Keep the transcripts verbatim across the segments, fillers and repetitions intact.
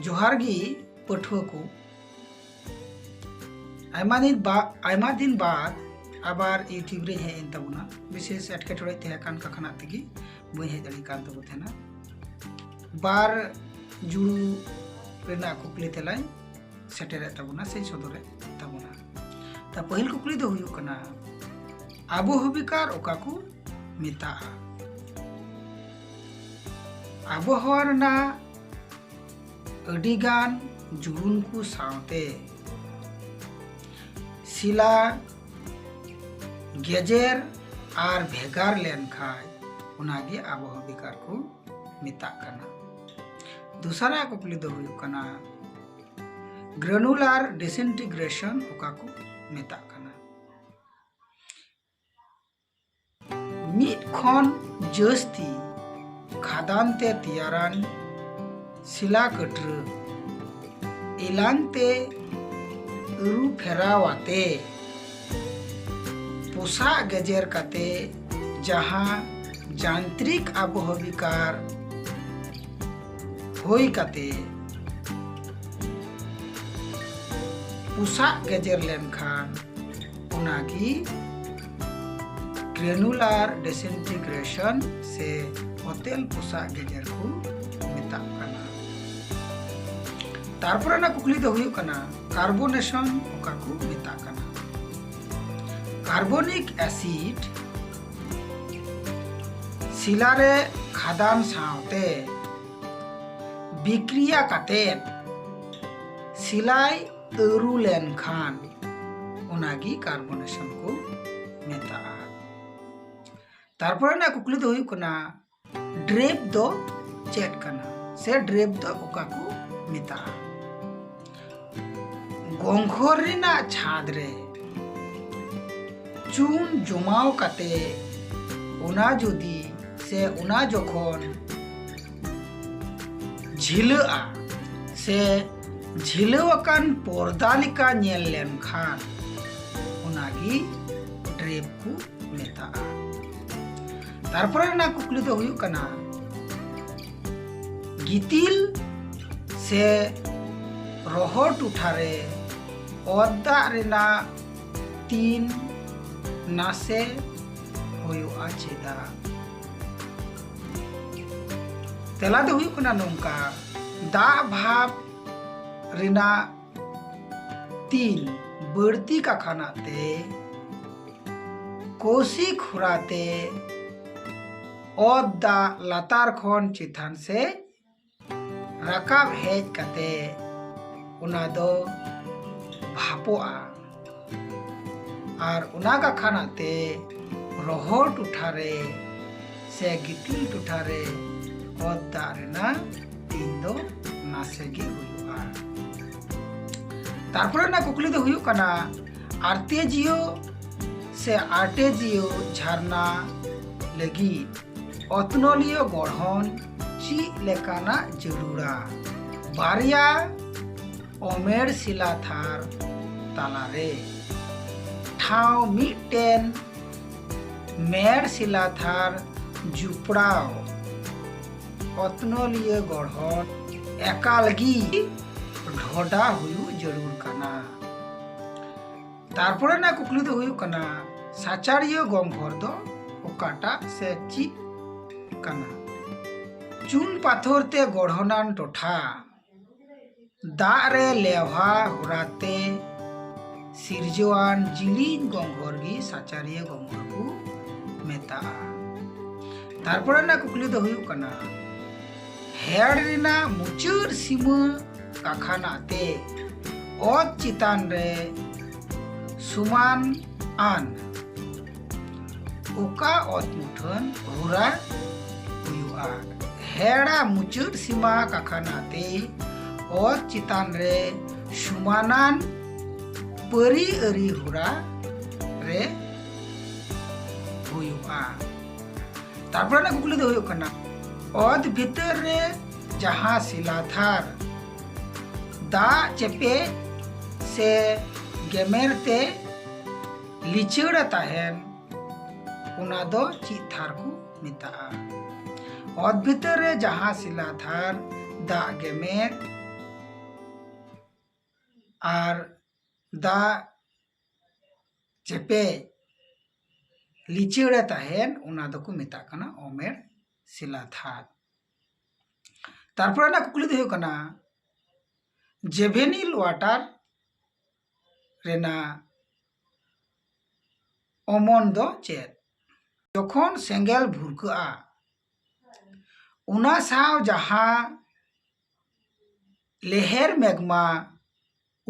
ᱡᱚᱦᱟᱨ ᱜᱮ ᱯᱟᱹᱴᱷᱩᱣᱟᱹ ᱠᱚ᱾ ᱟᱭᱢᱟ ᱫᱤᱱ ᱵᱟ-, ᱟᱭᱢᱟ ᱫᱤᱱ ᱵᱟᱫ ᱟᱵᱟᱨ YouTube ᱨᱮᱧ ᱦᱮᱡ ᱮᱱ ᱛᱟᱵᱚᱱᱟ᱾ ᱵᱤᱥᱮᱥ ᱮᱴᱠᱮᱴᱚᱬᱮ ᱛᱟᱦᱮᱸ ᱠᱟᱱ ᱠᱟᱠᱷᱱᱟ ᱛᱮᱜᱮ ᱵᱟᱹᱧ ᱦᱮᱡ ᱫᱟᱲᱮᱭᱟᱜ ᱠᱟᱱ ᱛᱟᱵᱚ ᱛᱟᱦᱮᱱᱟ᱾ ᱵᱟᱨ ᱡᱩᱲᱩ ᱨᱮᱱᱟᱜ ᱠᱩᱠᱞᱤ ᱛᱮᱞᱟᱧ ᱥᱮᱴᱮᱨᱮᱫ ᱛᱟᱵᱚᱱᱟ ᱥᱮᱧ ᱥᱚᱫᱚᱨᱮᱫ ᱛᱟᱵᱚᱱᱟ᱾ ᱛᱟ ᱯᱟᱹᱦᱤᱞ ᱠᱩᱠᱞᱤ ᱫᱚ ᱦᱩᱭᱩᱜ ᱠᱟᱱᱟ, ᱟᱵᱚᱦᱚᱵᱤᱠᱟᱨ ᱚᱠᱟ ᱠᱚ ᱢᱮᱛᱟᱜᱼᱟ? ᱟᱵᱚᱦᱟᱣᱟ ᱨᱮᱱᱟᱜ ᱟᱹᱰᱤᱜᱟᱱ ᱡᱩᱲᱩᱱ ᱠᱚ ᱥᱟᱶᱛᱮ ᱥᱤᱞᱟ ᱜᱮᱡᱮᱨ ᱟᱨ ᱵᱷᱮᱜᱟᱨ ᱞᱮᱱᱠᱷᱟᱱ ᱚᱱᱟᱜᱮ ᱟᱵᱚᱦᱟᱣᱟ ᱵᱤᱠᱟᱨ ᱠᱚ ᱢᱮᱛᱟᱜ ᱠᱟᱱᱟ᱾ ᱫᱚᱥᱟᱨᱟᱜ ᱠᱩᱠᱞᱤ ᱫᱚ ᱦᱩᱭᱩᱜ ᱠᱟᱱᱟ, granular disintegration ᱚᱠᱟ ᱠᱚ ᱢᱮᱛᱟᱜ ᱠᱟᱱᱟ? ᱢᱤᱫ ᱠᱷᱚᱱ ᱡᱟᱹᱥᱛᱤ ᱠᱷᱟᱫᱟᱱ ᱛᱮ ᱛᱮᱭᱟᱨᱟᱱ ᱥᱤᱞᱟ ᱠᱟᱹᱴᱨᱟᱹ ᱮᱞᱟᱝ ᱛᱮ ᱟᱹᱨᱩ ᱯᱷᱮᱨᱟᱣ ᱟᱛᱮ ᱯᱚᱥᱟᱜ ᱜᱮᱡᱮᱨ ᱠᱟᱛᱮ ᱡᱟᱦᱟᱸ ᱡᱟᱱᱛᱨᱤᱠ ᱟᱵᱚᱦᱟᱣᱤᱠᱟᱨ ᱦᱩᱭ ᱠᱟᱛᱮ ᱯᱚᱥᱟᱜ ᱜᱮᱡᱮᱨ ᱞᱮᱱᱠᱷᱟᱱ ᱚᱱᱟᱜᱮ granular disintegration ᱥᱮ ᱚᱛᱮᱞ ᱯᱚᱥᱟᱜ ᱜᱮᱡᱮᱨ ᱠᱚ ᱢᱮᱛᱟᱜ ᱠᱟᱱᱟ᱾ ᱛᱟᱨᱯᱚᱨᱮ ᱨᱮᱱᱟᱜ ᱠᱩᱠᱞᱤ ᱫᱚ ᱦᱩᱭᱩᱜ ᱠᱟᱱᱟ, carbonation ᱚᱠᱟ ᱠᱚ ᱢᱮᱛᱟᱜ ᱠᱟᱱᱟ? ᱠᱟᱨᱵᱚᱱᱤᱠ ᱮᱥᱤᱰ ᱥᱤᱞᱟ ᱨᱮ ᱠᱷᱟᱫᱟᱱ ᱥᱟᱶᱛᱮ ᱵᱤᱠᱨᱤᱭᱟ ᱠᱟᱛᱮ ᱥᱤᱞᱟᱭ ᱟᱹᱨᱩ ᱞᱮᱱᱠᱷᱟᱱ ᱚᱱᱟᱜᱮ carbonation ᱠᱚ ᱢᱮᱛᱟᱜᱼᱟ᱾ ᱛᱟᱨᱯᱚᱨᱮ ᱨᱮᱱᱟᱜ ᱠᱩᱠᱞᱤ ᱫᱚ ᱦᱩᱭᱩᱜ ᱠᱟᱱᱟ, drape ᱫᱚ ᱪᱮᱫ ᱠᱟᱱᱟ ᱥᱮ drape ᱫᱚ ᱚᱠᱟ ᱠᱚ ᱢᱮᱛᱟᱜᱼᱟ? ᱜᱚᱝᱠᱷᱚᱨ ᱨᱮᱱᱟᱜ ᱪᱷᱟᱫᱽ ᱨᱮ ᱪᱩᱱ ᱡᱚᱢᱟᱣ ᱠᱟᱛᱮ ᱚᱱᱟ ᱡᱩᱫᱤ ᱥᱮ ᱚᱱᱟ ᱡᱚᱠᱷᱚᱱ ᱡᱷᱤᱞᱟᱹᱜᱼᱟ ᱥᱮ ᱡᱷᱤᱞᱟᱹᱣ ᱟᱠᱟᱱ ᱯᱚᱨᱫᱟ ᱞᱮᱠᱟ ᱧᱮᱞ ᱞᱮᱱᱠᱷᱟᱱ ᱚᱱᱟᱜᱮ drape ᱠᱚ ᱢᱮᱛᱟᱜᱼᱟ᱾ ᱛᱟᱨᱯᱚᱨᱮ ᱨᱮᱱᱟᱜ ᱠᱩᱠᱞᱤ ᱫᱚ ᱦᱩᱭᱩᱜ ᱠᱟᱱᱟ, ᱜᱤᱛᱤᱞ ᱥᱮ ᱨᱚᱦᱚᱲ ᱴᱚᱴᱷᱟ ᱨᱮ ᱚᱛ ᱫᱟᱜ ᱨᱮᱱᱟᱜ ᱛᱤᱱ ᱱᱟᱥᱮ ᱦᱩᱭᱩᱜᱼᱟ ᱪᱮᱫᱟᱜ? ᱛᱮᱞᱟ ᱫᱚ ᱦᱩᱭᱩᱜ ᱠᱟᱱᱟ ᱱᱚᱝᱠᱟ, ᱫᱟᱜ ᱵᱷᱟᱵᱽ ᱨᱮᱱᱟᱜ ᱛᱤᱱ ᱵᱟᱹᱲᱛᱤ ᱠᱟᱠᱷᱟᱱᱟᱜ ᱛᱮ ᱠᱳᱥᱤᱠ ᱦᱚᱨᱟᱛᱮ ᱚᱛ ᱫᱟᱜ ᱞᱟᱛᱟᱨ ᱠᱷᱚᱱ ᱪᱮᱛᱟᱱ ᱥᱮ ᱨᱟᱠᱟᱵ ᱦᱮᱡ ᱠᱟᱛᱮ ᱚᱱᱟ ᱫᱚ ᱵᱷᱟᱯᱚᱜᱼᱟ᱾ ᱟᱨ ᱚᱱᱟ ᱠᱟᱠᱷᱟᱱᱟᱜ ᱛᱮ ᱨᱚᱦᱚᱲ ᱴᱚᱴᱷᱟ ᱨᱮ ᱥᱮ ᱜᱤᱛᱤᱞ ᱴᱚᱴᱷᱟ ᱨᱮ ᱚᱛ ᱫᱟᱜ ᱨᱮᱱᱟᱜ ᱛᱤᱱ ᱫᱚ ᱱᱟᱥᱮ ᱜᱮ ᱦᱩᱭᱩᱜᱼᱟ᱾ ᱛᱟᱨᱯᱚᱨᱮ ᱨᱮᱱᱟᱜ ᱠᱩᱠᱞᱤ ᱫᱚ ᱦᱩᱭᱩᱜ ᱠᱟᱱᱟ, ᱟᱨᱛᱮᱡᱤᱭᱳ ᱥᱮ ᱟᱨᱴᱮᱡᱤᱭᱳ ᱡᱷᱟᱨᱱᱟ ᱞᱟᱹᱜᱤᱫ ᱚᱛᱱᱚᱞᱤᱭᱟᱹ ᱜᱚᱲᱦᱚᱱ ᱪᱮᱫ ᱞᱮᱠᱟᱱᱟᱜ ᱡᱟᱹᱨᱩᱲᱟ? ᱵᱟᱨᱭᱟ ᱚᱢᱮᱲ ᱥᱤᱞᱟ ᱛᱷᱟᱨ ᱛᱟᱞᱟᱨᱮ ᱴᱷᱟᱶ ᱢᱤᱫᱴᱮᱱ ᱢᱮᱲ ᱥᱤᱞᱟ ᱛᱷᱟᱨ ᱡᱩᱯᱲᱟᱣ ᱚᱛᱱᱚᱞᱤᱭᱟᱹ ᱜᱚᱲᱦᱚᱱ ᱮᱠᱟᱞ ᱜᱮ ᱰᱷᱚᱰᱟ ᱦᱩᱭᱩᱜ ᱡᱟᱹᱨᱩᱲ ᱠᱟᱱᱟ᱾ ᱛᱟᱨᱯᱚᱨᱮ ᱨᱮᱱᱟᱜ ᱠᱩᱠᱞᱤ ᱫᱚ ᱦᱩᱭᱩᱜ ᱠᱟᱱᱟ, ᱥᱟᱪᱟᱨᱤᱭᱟᱹ ᱜᱚᱝᱜᱷᱚᱨ ᱫᱚ ᱚᱠᱟᱴᱟᱜ ᱥᱮ ᱪᱮᱫ ᱠᱟᱱᱟ? ᱪᱩᱱ ᱯᱟᱛᱷᱚᱨ ᱛᱮ ᱜᱚᱲᱦᱚᱱᱟᱱ ᱴᱚᱴᱷᱟ, ᱫᱟᱜ ᱨᱮ ᱞᱮᱣᱦᱟ ᱦᱚᱨᱟᱛᱮ ᱥᱤᱨᱡᱟᱹᱣᱟᱱ ᱡᱤᱞᱤᱧ ᱜᱚᱝᱜᱷᱚᱨ ᱜᱮ ᱥᱟᱪᱟᱨᱤᱭᱟᱹ ᱜᱚᱝᱜᱷᱚᱨ ᱠᱚ ᱢᱮᱛᱟᱜᱼᱟ᱾ ᱛᱟᱨᱯᱚᱨᱮ ᱨᱮᱱᱟᱜ ᱠᱩᱠᱞᱤ ᱫᱚ ᱦᱩᱭᱩᱜ ᱠᱟᱱᱟ, ᱦᱮᱲ ᱨᱮᱱᱟᱜ ᱢᱩᱪᱟᱹᱫ ᱥᱤᱢᱟᱹ ᱠᱟᱠᱷᱟᱱᱟᱜ ᱛᱮ ᱚᱛ ᱪᱮᱛᱟᱱ ᱨᱮ ᱥᱚᱢᱟᱱ ᱟᱱ ᱚᱠᱟ ᱚᱛ ᱢᱩᱴᱷᱟᱹᱱ ᱦᱚᱨᱟ ᱦᱩᱭᱩᱜᱼᱟ? ᱦᱮᱲᱟ ᱢᱩᱪᱟᱹᱫ ᱥᱤᱢᱟ ᱠᱟᱠᱷᱟᱱᱟᱜ ᱛᱮ ᱚᱛ ᱪᱮᱛᱟᱱ ᱨᱮ ᱥᱚᱢᱟᱱᱟᱱ ᱯᱟᱹᱨᱤ ᱟᱹᱨᱤ ᱦᱚᱨᱟ ᱨᱮ ᱦᱩᱭᱩᱜᱼᱟ᱾ ᱛᱟᱨᱯᱚᱨᱮ ᱨᱮᱱᱟᱜ ᱠᱩᱠᱞᱤ ᱫᱚ ᱦᱩᱭᱩᱜ ᱠᱟᱱᱟ, ᱚᱛ ᱵᱷᱤᱛᱟᱹᱨ ᱨᱮ ᱡᱟᱦᱟᱸ ᱥᱤᱞᱟ ᱛᱷᱟᱨ ᱫᱟᱜ ᱪᱮᱯᱮᱡ ᱥᱮ ᱜᱮᱢᱮᱨ ᱛᱮ ᱞᱤᱪᱟᱹᱲ ᱛᱟᱦᱮᱱ, ᱚᱱᱟ ᱫᱚ ᱪᱮᱫ ᱛᱷᱟᱨ ᱠᱚ ᱢᱮᱛᱟᱜᱼᱟ? ᱚᱛ ᱵᱷᱤᱛᱟᱹᱨ ᱨᱮ ᱡᱟᱦᱟᱸ ᱥᱤᱞᱟ ᱛᱷᱟᱨ ᱫᱟᱜ ᱜᱮᱢᱮᱨ ᱟᱨ ᱫᱟᱜ ᱪᱮᱯᱮᱡ ᱞᱤᱪᱟᱹᱲᱮ ᱛᱟᱦᱮᱱ, ᱚᱱᱟ ᱫᱚᱠᱚ ᱢᱮᱛᱟᱜ ᱠᱟᱱᱟ ᱚᱢᱮᱲ ᱥᱤᱞᱟ ᱫᱷᱟᱨ᱾ ᱛᱟᱨᱯᱚᱨᱮ ᱨᱮᱱᱟᱜ ᱠᱩᱠᱞᱤ ᱫᱚ ᱦᱩᱭᱩᱜ ᱠᱟᱱᱟ, ᱡᱮᱵᱷᱮᱱᱤᱞ ᱣᱟᱴᱟᱨ ᱨᱮᱱᱟᱜ ᱚᱢᱚᱱ ᱫᱚ ᱪᱮᱫ? ᱡᱚᱠᱷᱚᱱ ᱥᱮᱸᱜᱮᱞ ᱵᱷᱩᱨᱠᱟᱹᱜᱼᱟ, ᱚᱱᱟ ᱥᱟᱶ ᱡᱟᱦᱟᱸ ᱞᱮᱦᱮᱨ ᱢᱮᱜᱽᱢᱟ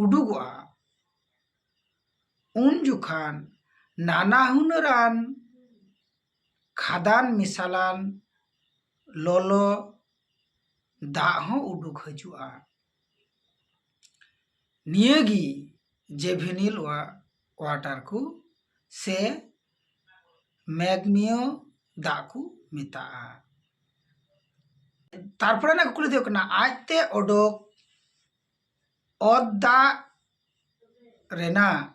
ᱩᱰᱩᱠᱚᱜᱼᱟ, ᱩᱱ ᱡᱚᱠᱷᱟᱱ ᱱᱟᱱᱟ ᱦᱩᱱᱟᱹᱨᱟᱱ ᱠᱷᱟᱫᱟᱱ ᱢᱮᱥᱟᱞᱟᱱ ᱞᱚᱞᱚ ᱫᱟᱜ ᱦᱚᱸ ᱩᱰᱩᱠ ᱦᱤᱡᱩᱜᱼᱟ᱾ ᱱᱤᱭᱟᱹᱜᱮ ᱡᱮᱵᱷᱮᱱᱤᱞ ᱣᱟ-, ᱣᱟᱴᱟᱨ ᱠᱚ ᱥᱮ ᱢᱮᱜᱽᱢᱤᱭᱚ ᱫᱟᱜ ᱠᱚ ᱢᱮᱛᱟᱜᱼᱟ᱾ ᱛᱟᱨᱯᱚᱨᱮ ᱨᱮᱱᱟᱜ ᱠᱩᱠᱞᱤ ᱫᱚ ᱦᱩᱭᱩᱜ ᱠᱟᱱᱟ, ᱟᱡᱛᱮ ᱚᱰᱚᱠ ᱚᱛ ᱫᱟᱜ ᱨᱮᱱᱟᱜ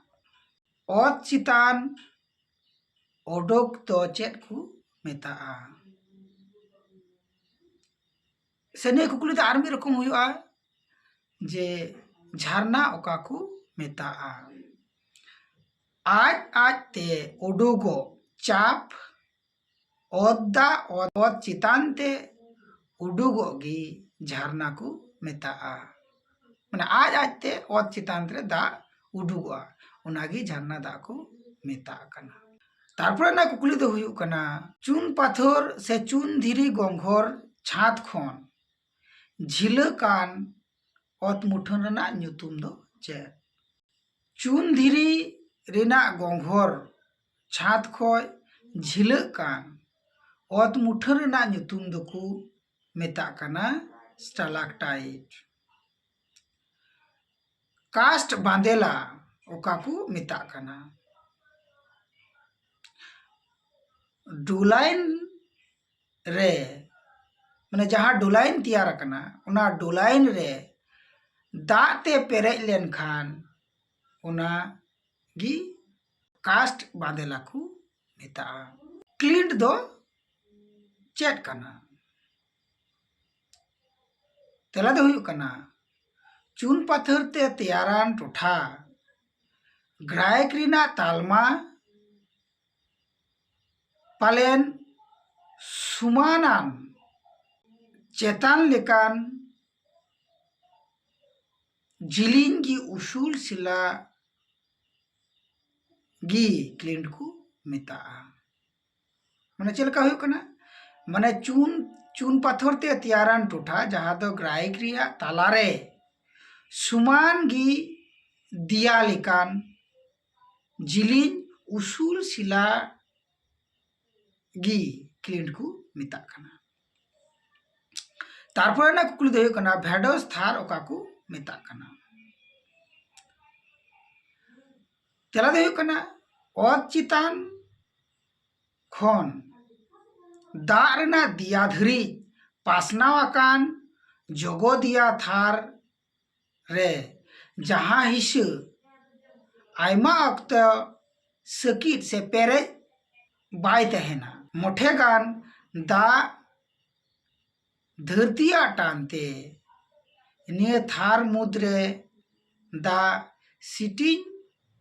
ᱚᱛ ᱪᱮᱛᱟᱱ ᱚᱰᱚᱠ ᱫᱚ ᱪᱮᱫ ᱠᱚ ᱢᱮᱛᱟᱜᱼᱟ? ᱥᱮ ᱱᱤᱭᱟᱹ ᱠᱩᱠᱞᱤ ᱫᱚ ᱟᱨ ᱢᱤᱫ ᱨᱚᱠᱚᱢ ᱦᱩᱭᱩᱜᱼᱟ, ᱡᱮ ᱡᱷᱟᱨᱱᱟ ᱚᱠᱟ ᱠᱚ ᱢᱮᱛᱟᱜᱼᱟ? ᱟᱡ ᱟᱡ ᱛᱮ ᱩᱰᱩᱠᱚᱜ ᱪᱟᱯ ᱚᱛ ᱫᱟᱜ ᱚᱛ, ᱚᱛ ᱪᱮᱛᱟᱱ ᱛᱮ ᱩᱰᱩᱠᱚᱜ ᱜᱮ ᱡᱷᱟᱨᱱᱟ ᱠᱚ ᱢᱮᱛᱟᱜᱼᱟ᱾ ᱢᱟᱱᱮ ᱟᱡ ᱟᱡ ᱛᱮ ᱚᱛ ᱪᱮᱛᱟᱱ ᱨᱮ ᱫᱟᱜ ᱩᱰᱩᱠᱚᱜᱼᱟ, ᱚᱱᱟᱜᱮ ᱡᱷᱟᱨᱱᱟ ᱫᱟᱜ ᱠᱚ ᱢᱮᱛᱟᱜ ᱠᱟᱱᱟ᱾ ᱛᱟᱨᱯᱚᱨᱮ ᱨᱮᱱᱟᱜ ᱠᱩᱠᱞᱤ ᱫᱚ ᱦᱩᱭᱩᱜ ᱠᱟᱱᱟ, ᱪᱩᱱ ᱯᱟᱛᱷᱚᱨ ᱥᱮ ᱪᱩᱱ ᱫᱷᱤᱨᱤ ᱜᱚᱸᱜᱷᱚᱨ ᱪᱷᱟᱸᱫᱽ ᱠᱷᱚᱱ ᱡᱷᱤᱞᱟᱹ ᱠᱟᱱ ᱚᱛ ᱢᱩᱴᱷᱟᱹᱱ ᱨᱮᱱᱟᱜ ᱧᱩᱛᱩᱢ ᱫᱚ ᱪᱮᱫ? ᱪᱩᱱ ᱫᱷᱤᱨᱤ ᱨᱮᱱᱟᱜ ᱜᱚᱸᱜᱷᱚᱨ ᱪᱷᱟᱸᱫᱽ ᱠᱷᱚᱱ ᱡᱷᱤᱞᱟᱹᱜ ᱠᱟᱱ ᱚᱛ ᱢᱩᱴᱷᱟᱹᱱ ᱨᱮᱱᱟᱜ ᱧᱩᱛᱩᱢ ᱫᱚᱠᱚ ᱢᱮᱛᱟᱜ ᱠᱟᱱᱟ ᱥᱴᱟᱞᱟᱠᱴᱟᱭᱤᱴ᱾ ᱠᱟᱥᱴ ᱵᱟᱸᱫᱮᱞᱟ ᱚᱠᱟ ᱠᱚ ᱢᱮᱛᱟᱜ ᱠᱟᱱᱟ? ᱰᱩᱞᱟᱭᱤᱱ ᱨᱮ, ᱢᱟᱱᱮ ᱡᱟᱦᱟᱸ ᱰᱩᱞᱟᱭᱤᱱ ᱛᱮᱭᱟᱨ ᱟᱠᱟᱱᱟ, ᱚᱱᱟ ᱰᱩᱞᱟᱭᱤᱱ ᱨᱮ ᱫᱟᱜ ᱛᱮ ᱯᱮᱨᱮᱡ ᱞᱮᱱᱠᱷᱟᱱ ᱚᱱᱟ ᱜᱮ ᱠᱟᱥᱴ ᱵᱟᱸᱫᱮᱞᱟ ᱠᱚ ᱢᱮᱛᱟᱜᱼᱟ᱾ ᱠᱞᱤᱱᱴ ᱫᱚ ᱪᱮᱫ ᱠᱟᱱᱟ? ᱛᱮᱞᱟ ᱫᱚ ᱦᱩᱭᱩᱜ ᱠᱟᱱᱟ, ᱪᱩᱱ ᱯᱟᱛᱷᱚᱨ ᱛᱮ ᱛᱮᱭᱟᱨᱟᱱ ᱴᱚᱴᱷᱟ ᱜᱨᱟᱭᱤᱠ ᱨᱮᱱᱟᱜ ᱛᱟᱞᱢᱟ ᱯᱟᱞᱮᱱ ᱥᱩᱢᱟᱱᱟᱱ ᱪᱮᱛᱟᱱ ᱞᱮᱠᱟᱱ ᱡᱤᱞᱤᱧ ᱜᱮ ᱩᱥᱩᱞ ᱥᱤᱞᱟ ᱜᱮ ᱠᱞᱤᱱᱴ ᱠᱚ ᱢᱮᱛᱟᱜᱼᱟ᱾ ᱢᱟᱱᱮ ᱪᱮᱫ ᱞᱮᱠᱟ ᱦᱩᱭᱩᱜ ᱠᱟᱱᱟ? ᱢᱟᱱᱮ ᱪᱩᱱ ᱪᱩᱱ ᱯᱟᱛᱷᱚᱨ ᱛᱮ ᱛᱮᱭᱟᱨᱟᱱ ᱴᱚᱴᱷᱟ, ᱡᱟᱦᱟᱸ ᱫᱚ ᱜᱨᱟᱭᱤᱠ ᱨᱮᱭᱟᱜ ᱛᱟᱞᱟᱨᱮ ᱥᱩᱢᱟᱱ ᱜᱮ ᱫᱤᱭᱟ ᱞᱮᱠᱟᱱ ᱡᱤᱞᱤᱧ ᱩᱥᱩᱞ ᱥᱤᱞᱟ ᱜᱮ ᱠᱞᱤᱱᱴ ᱠᱚ ᱢᱮᱛᱟᱜ ᱠᱟᱱᱟ᱾ ᱛᱟᱨᱯᱚᱨᱮ ᱨᱮᱱᱟᱜ ᱠᱩᱠᱞᱤ ᱫᱚ ᱦᱩᱭᱩᱜ ᱠᱟᱱᱟ, ᱵᱷᱮᱰᱚᱥ ᱛᱷᱟᱨ ᱚᱠᱟ ᱠᱚ ᱢᱮᱛᱟᱜ ᱠᱟᱱᱟ? ᱛᱮᱞᱟ ᱫᱚ ᱦᱩᱭᱩᱜ ᱠᱟᱱᱟ, ᱚᱛ ᱪᱮᱛᱟᱱ ᱠᱷᱚᱱ ᱫᱟᱜ ᱨᱮᱱᱟᱜ ᱫᱤᱭᱟ ᱫᱷᱟᱹᱨᱤᱡ ᱯᱟᱥᱱᱟᱣ ᱟᱠᱟᱱ ᱡᱚᱜᱚᱫᱤᱭᱟ ᱛᱷᱟᱨ ᱨᱮ, ᱡᱟᱦᱟᱸ ᱦᱤᱥᱟᱹ ᱟᱭᱢᱟ ᱚᱠᱛᱚ ᱥᱟᱹᱠᱤᱫ ᱥᱮ ᱯᱮᱨᱮᱡ ᱵᱟᱭ ᱛᱟᱦᱮᱱᱟ᱾ ᱢᱚᱴᱷᱮ ᱜᱟᱱ ᱫᱟᱜ ᱫᱷᱟᱹᱨᱛᱤᱭᱟᱜ ᱴᱟᱱᱛᱮ ᱱᱤᱭᱟᱹ ᱛᱷᱟᱨ ᱢᱩᱫᱽᱨᱮ ᱫᱟᱜ ᱥᱤᱴᱤᱧ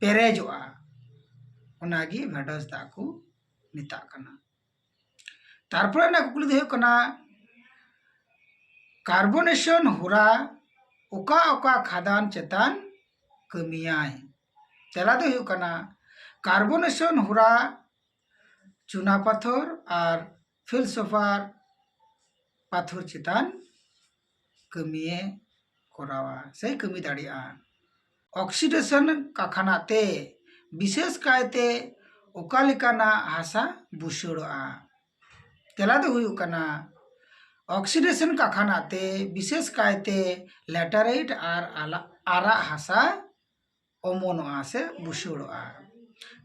ᱯᱮᱨᱮᱡᱚᱜᱼᱟ, ᱚᱱᱟᱜᱮ ᱵᱷᱮᱰᱚᱥ ᱫᱟᱜ ᱠᱚ ᱢᱮᱛᱟᱜ ᱠᱟᱱᱟ᱾ ᱛᱟᱨᱯᱚᱨᱮ ᱨᱮᱱᱟᱜ ᱠᱩᱠᱞᱤ ᱫᱚ ᱦᱩᱭᱩᱜ ᱠᱟᱱᱟ, ᱠᱟᱨᱵᱚᱱᱮᱥᱚᱱ ᱦᱚᱨᱟ ᱚᱠᱟ ᱚᱠᱟ ᱠᱷᱟᱫᱟᱱ ᱪᱮᱛᱟᱱ ᱠᱟᱹᱢᱤᱭᱟᱭ? ᱛᱮᱞᱟ ᱫᱚ ᱦᱩᱭᱩᱜ ᱠᱟᱱᱟ, ᱠᱟᱨᱵᱚᱱᱮᱥᱚᱱ ᱦᱚᱨᱟ ᱪᱩᱱᱟ ᱯᱟᱛᱷᱚᱨ ᱟᱨ ᱯᱷᱤᱞᱥᱚᱯᱷᱟᱨ ᱯᱟᱛᱷᱚᱨ ᱪᱮᱛᱟᱱ ᱠᱟᱹᱢᱤᱭᱮ ᱠᱚᱨᱟᱣᱟ ᱥᱮ ᱠᱟᱹᱢᱤ ᱫᱟᱲᱮᱭᱟᱜᱼᱟ᱾ ᱚᱠᱥᱤᱰᱮᱥᱚᱱ ᱠᱟᱨᱠᱷᱟᱱᱟ ᱛᱮ ᱵᱤᱥᱮᱥ ᱠᱟᱭᱛᱮ ᱚᱠᱟ ᱞᱮᱠᱟᱱᱟᱜ ᱦᱟᱥᱟ ᱵᱩᱥᱟᱹᱲᱚᱜᱼᱟ? ᱛᱮᱞᱟ ᱫᱚ ᱦᱩᱭᱩᱜ ᱠᱟᱱᱟ, ᱚᱠᱥᱤᱰᱮᱥᱚᱱ ᱠᱟᱨᱠᱷᱟᱱᱟ ᱛᱮ ᱵᱤᱥᱮᱥ ᱠᱟᱭᱛᱮ ᱞᱮᱴᱟᱨᱟᱭᱤᱴ ᱟᱨ ᱟᱞᱟ- ᱟᱨᱟᱜ ᱦᱟᱥᱟ ᱚᱢᱚᱱᱚᱜᱼᱟ ᱥᱮ ᱵᱩᱥᱟᱹᱲᱚᱜᱼᱟ᱾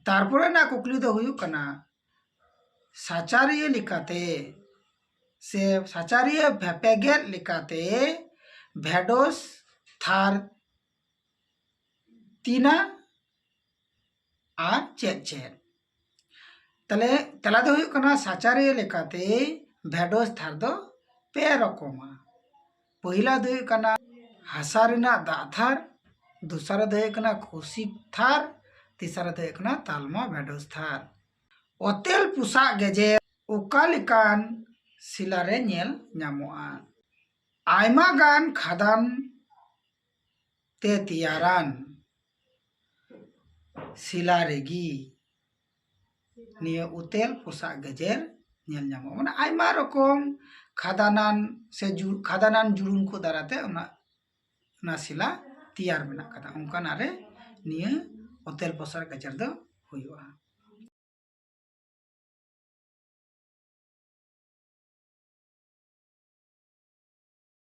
ᱛᱟᱨᱯᱚᱨᱮ ᱨᱮᱱᱟᱜ ᱠᱩᱠᱞᱤ ᱫᱚ ᱦᱩᱭᱩᱜ ᱠᱟᱱᱟ, ᱥᱟᱪᱟᱨᱤᱭᱟᱹ ᱞᱮᱠᱟᱛᱮ ᱥᱮ ᱥᱟᱪᱟᱨᱤᱭᱟᱹ ᱵᱷᱮᱯᱮᱜᱮᱫ ᱞᱮᱠᱟᱛᱮ ᱵᱷᱮᱰᱚᱥ ᱛᱷᱟᱨ ᱛᱤᱱᱟ ᱟᱨ ᱪᱮᱫ ᱪᱮᱫ? ᱛᱟᱦᱞᱮ ᱛᱮᱞᱟ ᱫᱚ ᱦᱩᱭᱩᱜ ᱠᱟᱱᱟ, ᱥᱟᱪᱟᱨᱤᱭᱟᱹ ᱞᱮᱠᱟᱛᱮ ᱵᱷᱮᱰᱚᱥ ᱛᱷᱟᱨ ᱫᱚ ᱯᱮ ᱨᱚᱠᱚᱢᱟ᱾ ᱯᱚᱭᱞᱟ ᱫᱚ ᱦᱩᱭᱩᱜ ᱠᱟᱱᱟ ᱦᱟᱥᱟ ᱨᱮᱱᱟᱜ ᱫᱟᱜ ᱛᱷᱟᱨ, ᱫᱚᱥᱟᱨ ᱫᱚ ᱦᱩᱭᱩᱜ ᱠᱟᱱᱟ ᱠᱳᱥᱤᱠ ᱛᱷᱟᱨ, ᱛᱮᱥᱟᱨ ᱫᱚ ᱦᱩᱭᱩᱜ ᱠᱟᱱᱟ ᱛᱟᱞᱢᱟ ᱵᱷᱮᱰᱚᱥ ᱛᱷᱟᱨ᱾ ᱚᱛᱮᱞ ᱯᱚᱥᱟᱜ ᱜᱮᱡᱮᱨ ᱚᱠᱟ ᱞᱮᱠᱟᱱ ᱥᱤᱞᱟ ᱨᱮ ᱧᱮᱞ ᱧᱟᱢᱚᱜᱼᱟ? ᱟᱭᱢᱟ ᱜᱟᱱ ᱠᱷᱟᱫᱟᱱ ᱛᱮ ᱛᱮᱭᱟᱨᱟᱱ ᱥᱤᱞᱟ ᱨᱮᱜᱮ ᱱᱤᱭᱟᱹ ᱚᱛᱮᱞ ᱯᱚᱥᱟᱜ ᱜᱮᱡᱮᱨ ᱧᱮᱞ ᱧᱟᱢᱚᱜᱼᱟ᱾ ᱢᱟᱱᱮ ᱟᱭᱢᱟ ᱨᱚᱠᱚᱢ ᱠᱷᱟᱫᱟᱱᱟᱱ ᱥᱮ ᱡᱩ-, ᱠᱷᱟᱫᱟᱱᱟᱱ ᱡᱩᱲᱩᱱ ᱠᱚ ᱫᱟᱨᱟᱭ ᱛᱮ ᱚᱱᱟ, ᱚᱱᱟ ᱥᱤᱞᱟ ᱛᱮᱭᱟᱨ ᱢᱮᱱᱟᱜ ᱠᱟᱫᱟ, ᱚᱱᱠᱟᱱᱟᱜ ᱨᱮ ᱱᱤᱭᱟᱹ ᱚᱛᱮᱞ ᱯᱚᱥᱟᱜ ᱜᱮᱡᱮᱨ ᱫᱚ ᱦᱩᱭᱩᱜᱼᱟ᱾